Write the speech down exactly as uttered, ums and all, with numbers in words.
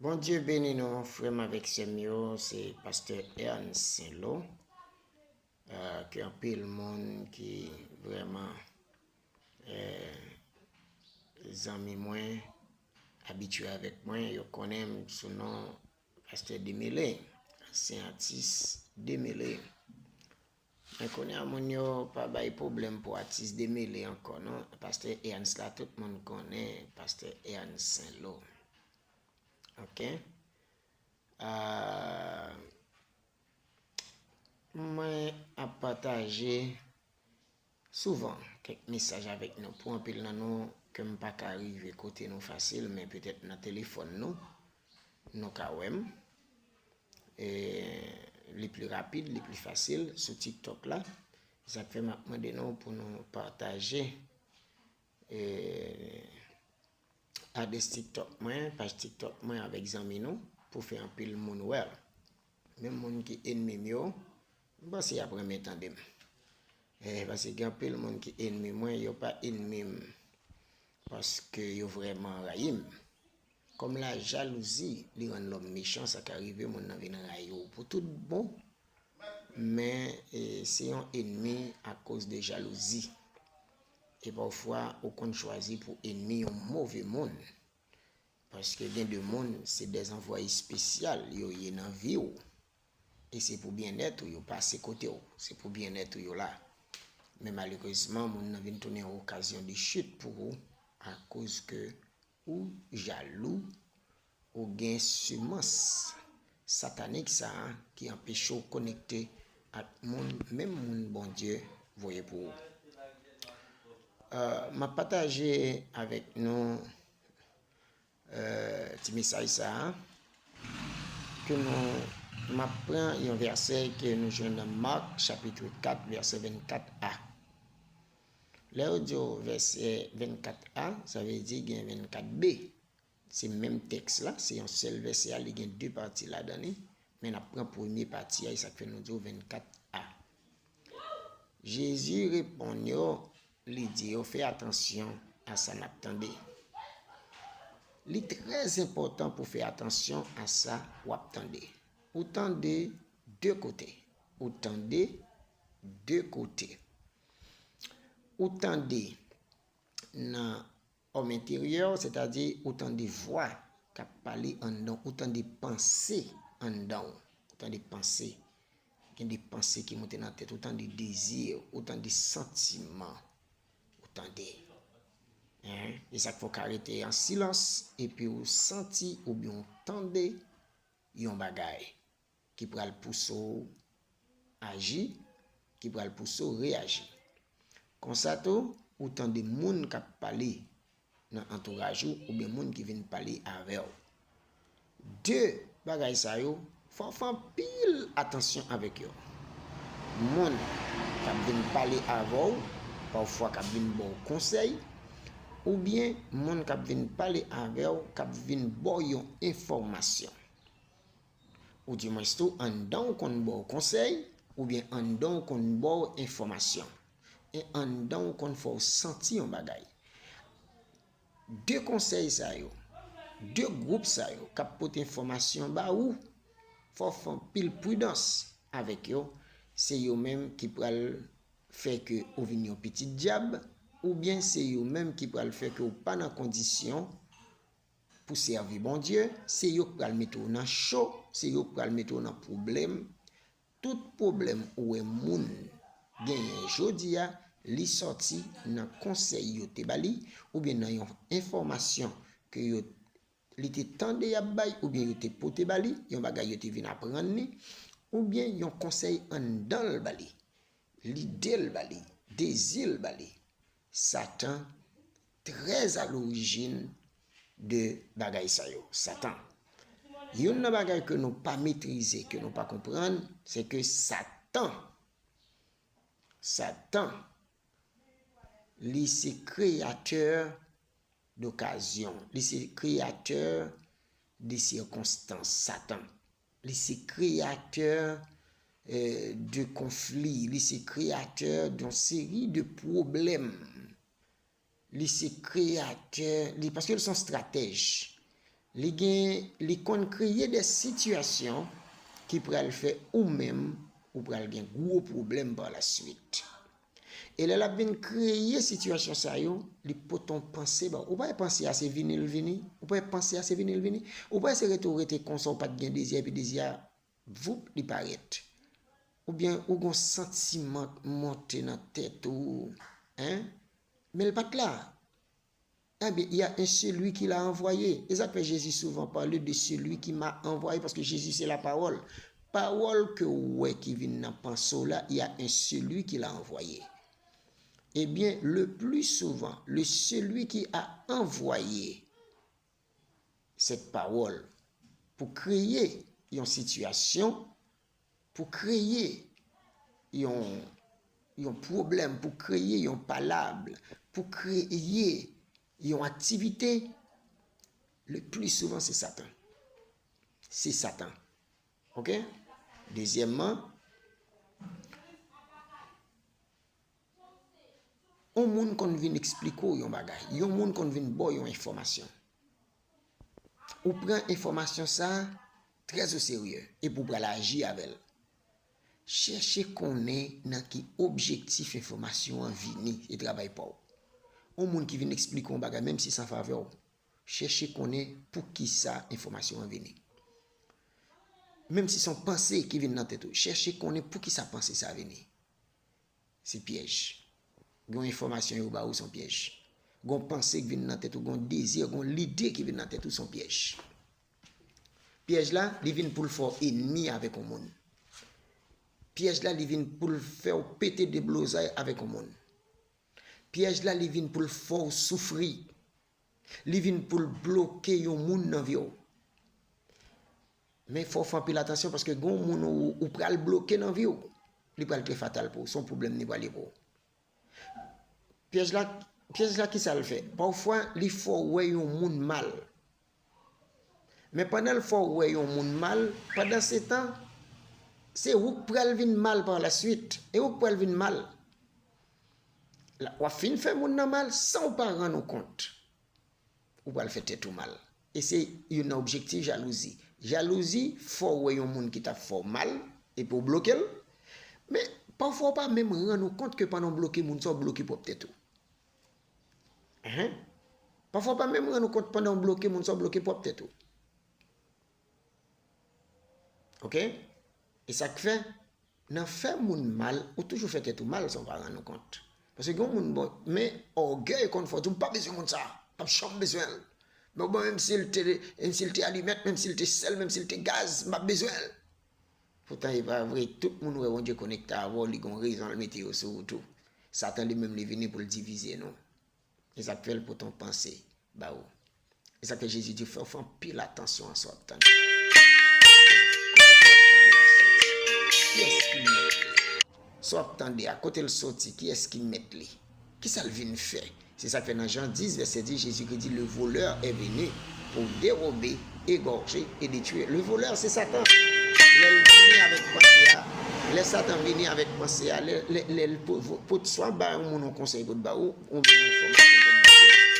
Bondye beni nou, frè m avèk sè m yo. Se pastè Ernst Saint-Lô, euh, ke anpil moun ki vrèman, euh, zanmi mwen, abitye avèk mwen, yo konnen m sou non pastè Demele, ansyen atis Demele. Men kounye a, moun yo pa bay pwoblèm pou atis Demele ankò, non. Pastè Ernst la, tout moun konnen pastè Ernst Saint-Lô. Ok? Ah, mwen ap pataje souvan kèk mesaj avèk nou. Pou anpil nan nou, ke m pa ka rive kote nou fasil, men petèt nan telefòn nou, nou ka wè m. E, li pli rapid, li pli fasil sou TikTok la. Sa k fè m ap mande nou pou nou pataje, e, adrès TikTok mwen, paj TikTok mwen avèk zanmi nou, pou fè anpil moun wè l. Menm moun ki ènmi m yo, m panse y ap renmen tande m. Eh, paske gen anpil moun ki ènmi mwen, yo pa ènmi m paske yo vrèman rayi m. Kòm la jalouzi, li rann lòm mechan, sa ka rive moun nan vin rayi w pou tout bon. Men, e, se yon ènmi akoz de jalouzi. E pafwa, ou konn chwazi pou ènmi yon move moun. Paske gen de moun, se dè zanvwayi espesyal yo ye nan vi w. E se pou byennèt ou yo pase kote w. Se pou byennèt ou yo la. Men malerezman, moun nan vin tounen yon okazyon de chit pou ou, akoz ke ou jalou, ou gen semans satanik sa a ki anpeche w konekte ak moun, menm moun Bondye voye pou ou. Euh, m ap pataje avèk nou, euh, ti mesaj sa a, ke nou, m ap pran yon vèsè ke nou jwenn nan Mak, chapit kat, vèsè vennkat a. Lè yo di w vèsè vennkat a, sa vle di gen vennkat b. Se menm tèks la, se yon sèl vèsè a, li gen de pati ladan li, men n ap pran premye pati a, e sa k fè nou di w vennkat a. Jezi reponn yo, li di yo, fè atansyon a sa n ap tande. Li trè enpòtan pou fè atansyon a sa w ap tande. Ou tande de kote. Ou tande de kote. Ou tande nan òm enteryè, sètadi ou tande vwa k ap pale anndan w, ou tande panse anndan w, ou tande panse. Gen de panse ki monte nan tèt, ou tande dezi, ou tande santiman, ou tande. Hein? E sa k fè w ka rete an silans, epi ou santi oubyen ou tande yon bagay ki pral pouse w aji, ki pral pouse w reyaji. Konsa tou, ou tande moun k ap pale nan antouraj ou oubyen moun ki vin pale avè w. De bagay sa yo, fò w fè anpil atansyon avèk yo. Moun k ap vin pale avè w, pafwa k ap vin ba w konsèy, oubyen moun k ap vin pale avè w, k ap vin ba w yon enfòmasyon. Oudimwens tou, anndan w konn ba w konsèy, oubyen anndan w konn ba w enfòmasyon. E anndan w konn fè w santi yon bagay. De konsèy sa yo, de gwoup sa yo k ap pote enfòmasyon ba ou, fò w fè anpil pridans avèk yo. Se yo menm ki pral fè ke ou vin yon pitit dyab, oubyen se yo menm ki pral fè ke ou pa nan kondisyon pou sèvi Bondye, se yo k pral mete w nan cho, se yo k pral mete w nan pwoblèm. Tout pwoblèm ou wè moun genyen jodi a, li sòti nan konsèy yo te ba li, oubyen nan yon enfòmasyon ke yo, li te tande y ap bay, oubyen yo te pote ba li, yon bagay yo te vin aprann li, oubyen yon konsèy anndan l ba li, lide l ba li, dezi l ba li. Satan trè a lorijin de bagay sa yo. Satan. Youn nan bagay ke nou pa metrize, ke nou pa konprann, se ke Satan, Satan, li se kreyatè dokazyon, li se kreyatè de sikonstans, Satan. Li se kreyatè, eh, de konfli, li se kreyatè de yon seri de pwoblèm. Li se kreyatè, li, paske l se yon estratèj. Li gen, li konn kreye de sitiyasyon ki pral fè ou menm, ou pral gen gwo pwoblèm pa la swit. E lè l ap vin kreye sitiyasyon sa yo, li pote yon panse ba ou. Ou pa wè panse a se vini l vini? Ou pa wè panse a se vini l vini? Ou pa wè se rete w rete konsa, ou pa t gen dezi a, epi dezi a, voup, li parèt? Oubyen ou gon santiman k monte nan tèt ou, en? Men l pa t la. Ebyen, il y a un celui qui l'a envoyé. E sa k fè Jezi souvan pale de celui qui m'a envoyé, paske Jezi se lapawòl. Pawòl ke w wè ki vin nan panse w la, il y a un celui qui l'a envoyé. Ebyen, le plus souvent, le celui qui a envoyé cette parole pou kreye yon sitiyasyon, pou kreye yon, yon pwoblèm, pou kreye yon palab, pou kreye yon aktivite, le pli souvan se Satan. Se Satan. Oke? Dezyèmman, yon moun konn vin eksplike w yon bagay. Yon moun konn vin ba w yon enfòmasyon. Ou pran enfòmasyon sa a trè o serye epi w pral aji avè l. Chèche konnen nan ki objektif enfòmasyon an vini, e travay pa w. Yon moun ki vin eksplike w yon bagay, menm si se an favè w, chèche konnen poukisa enfòmasyon an vini. Menm si se yon panse ki vin nan tèt ou, chèche konnen poukisa panse sa a vini. Se pyèj. Gen yon enfòmasyon yo ba ou, se yon pyèj. Gen yon panse k vin nan tèt ou, gen yon dezi, gen yon lide ki vin nan tèt ou, se yon pyèj. Pyèj la, li vin pou l fè w enmi avèk yon moun. Pyèj la, li vin pou l fè w pete deblozay avèk yon moun. Pyèj la, li vin pou l fè w soufri. Li vin pou l bloke yon moun nan vi w. Men fò w fè anpil atansyon, paske gen yon moun ou, ou pral bloke nan vi w. Li pral trè fatal pou ou. Se yon pwoblèm li pral ye pou ou. Pyèj la, pyèj la, kisa l fè? Pafwa, li fè w wè yon moun mal. Men pandan l fè w wè yon moun mal, pandan se tan, se ou k pral vin mal pa la swit. E ou k pral vin mal. La, w ap fin fè moun nan mal san w pa rann ou kont. Ou pral fè tèt ou mal. E se youn nan objektif jalouzi. Jalouzi fè w wè yon moun ki t ap fè w mal, epi w bloke l. Men, pafwa w pa menm rann ou kont ke pandan w bloke moun sa, w bloke pwòp tèt ou. Enhen. Pafwa w pa menm rann ou kont pandan w bloke moun sa, w bloke pwòp tèt ou. Oke? E sa k fè, nan fè moun mal, ou toujou fè tèt ou mal san w pa rann ou kont. Paske gen yon moun, bon, men ògèy konn fè w di, "M pa bezwen moun sa, m p ap janm bezwen l." Men bon, menm si l te, menm si l te alimèt, menm si l te sèl, menm si l te gaz, m p ap bezwen l. Poutan, e pa vre, tout moun wè Bondye konekte avè w, li gon rezon l mete yo sou ou tou. Satan li menm, li vini pou l divize nou. E sa k fè l pote yon panse ba ou. E sa k fè Jezi di, fè w fè anpil atansyon a sa w ap tande. Kiyès ki mèt li? Sa w ap tande a, kote l soti? Kiyès ki mèt li? Kisa l vin fè? Se sa k fè nan Jan dis, vèsè dis, Jezikri di, "Le voleur est venu pour dérober, égorger et détruire." Le voleur, se Satan. Lè l vini avèk panse a, lè Satan vini avèk panse a, lè, lè, lè l po-, po-, pot, swa ba yon moun yon konsèy pou l ba ou, oubyen enfòmasyon